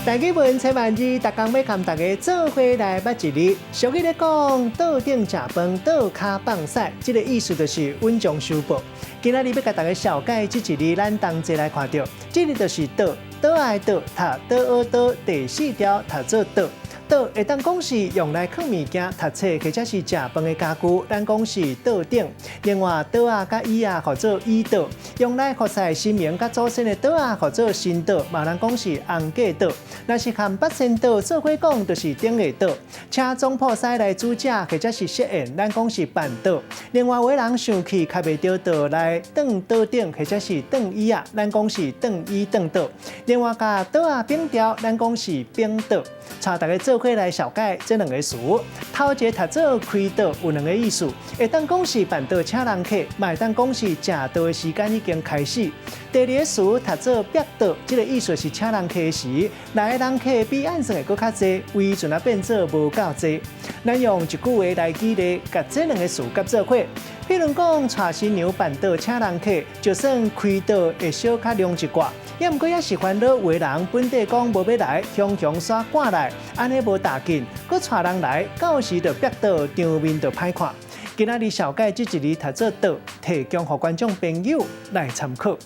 台語文千萬字，逐工欲共大家做伙來捌一字。俗語咧講，桌頂食飯，桌跤放屎，這個意思就是穩將收報。今仔日欲共大家紹介這一字，咱同齊來看著，這個就是桌，桌仔的桌，讀桌學桌，第四調讀做桌。桌會當講是用來囥物件、讀冊或者是食飯的家具，咱講是桌頂。另外，桌仔佮椅仔號做椅桌，用來服侍神明佮祖先的桌仔號做神桌，嘛人講是紅果桌。若是和八仙桌做伙講，就是頂下桌。請總鋪師來煮食或者是設宴，咱講是辦桌。另外，有的人生氣劾袂著桌來轉桌頂或者是轉椅仔，咱講是轉椅轉桌。另外，共桌仔反調，咱講是反桌。帶大家做伙來紹介這兩個詞，頭一個讀做開桌有兩個意思，會當講是辦桌請人客，嘛會當講是食桌的時間已經開始。第二個詞讀做煏桌，這個意思是請人客時，來的人客比按算的閣較濟，圍陣仔變做無夠濟。咱用一句話來舉例，共這兩個詞結做伙。譬如講，娶新娘辦桌請人客，就算開桌會小可量一寡，也毋過也是煩惱有的人本底講無欲來，雄雄煞趕來，按呢無打緊，閣帶人來，到時就煏桌，場面就歹看。今仔日紹介這一字讀做桌，提供予觀眾朋友來參考。